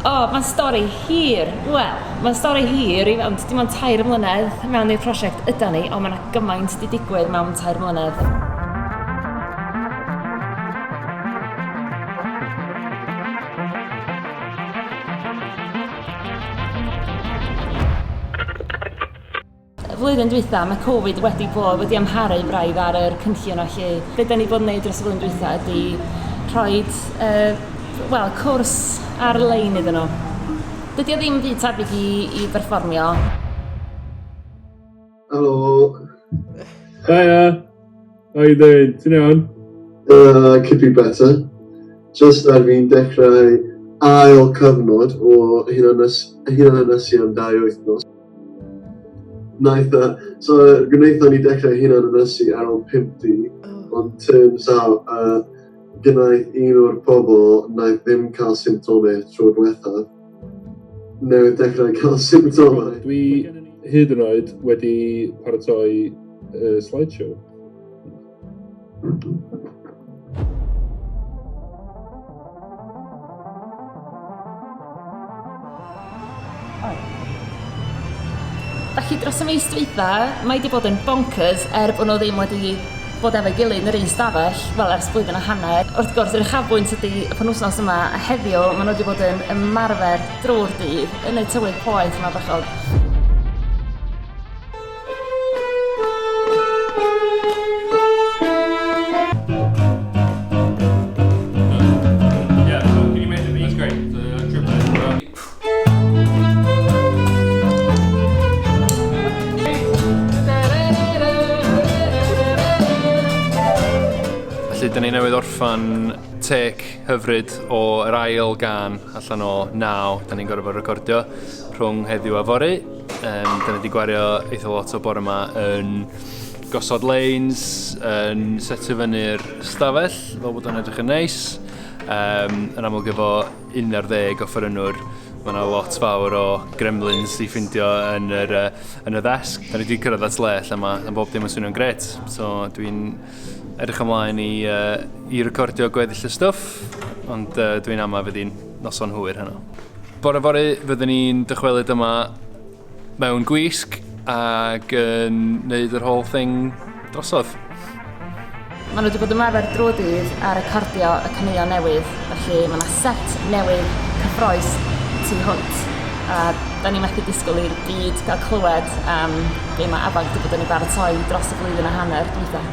O, mae'n stori hir. Wel, mae'n stori hir, ond dim ond 3 mlynedd mewn i'r prosiect yda ni, ond mae 'na gymaint 'di digwydd mewn 3 mlynedd. Y flwyddyn dwytha, mae Covid wedi bod wedi amharu braidd ar yr cynllun o lle. Be da ni bod yn neud dros y flwyddyn dwytha ydy rhoi wel, cwrs ar-lein iddyn nhw. Dydy o ddim byd tebyg i berfformio. Helo. Hiya. How you doing? Ti'n iawn? Could be better. Just ar fi'n dechrau ail cyfnod o hunan-ynysu am 2 wythnos. Wnaeth e, so gwnaethon ni dechrau hunan-ynysu ar ôl 5 dydd, ond turns out gwnaeth un o'r pobl wnaeth ddim cael symptomau tro diwethaf, newydd dechrau cael symptomau. Dwi hyd yn oed wedi paratoi slideshow. Felly dros y mis dwytha, mae 'di bod yn bonkers er bod nhw ddim wedi bod efo'i gilydd yn yr un stafell, wel ers blwyddyn a hanner. Wrth gwrs, yr uchafbwynt ydy y penwythnos yma a heddiw maen nhw wedi bod yn ymarfer drwy'r dydd yn y tywydd poeth yma bechod. Felly, dyn ni newydd orffan take hyfryd o yr ail gân allan o 9 da ni'n gorfod recordio rhwng heddiw a fory. Da ni wedi gwario eitha lot o bore yma yn gosod leins, yn setio fyny'r stafell fel bod o'n edrych yn neis. Yn amlwg efo 11 offerynnwr, mae yna lot fawr o gremlins i ffindio yn yr, yn y ddesg. Da ni wedi cyrraedd at le lle mae bob dim yn swnio'n gret, so dwi'n edrych ymlaen i recordio gweddill y stwff, ond dwi'n ama fydd hi'n noson hwyr heno. Bore fory fyddwn ni'n dychwelyd yma mewn gwisg ac yn neud yr whole thing drosodd. Maen nhw wedi bod ymarfer drwy'r dydd a recordio y caneuon newydd, felly mae 'na set newydd cyffrous tu hwnt, a 'da ni methu disgwyl i'r byd gael clywed am be mae Afanc 'di bod yn ei baratoi dros y flwyddyn a hanner dwytha.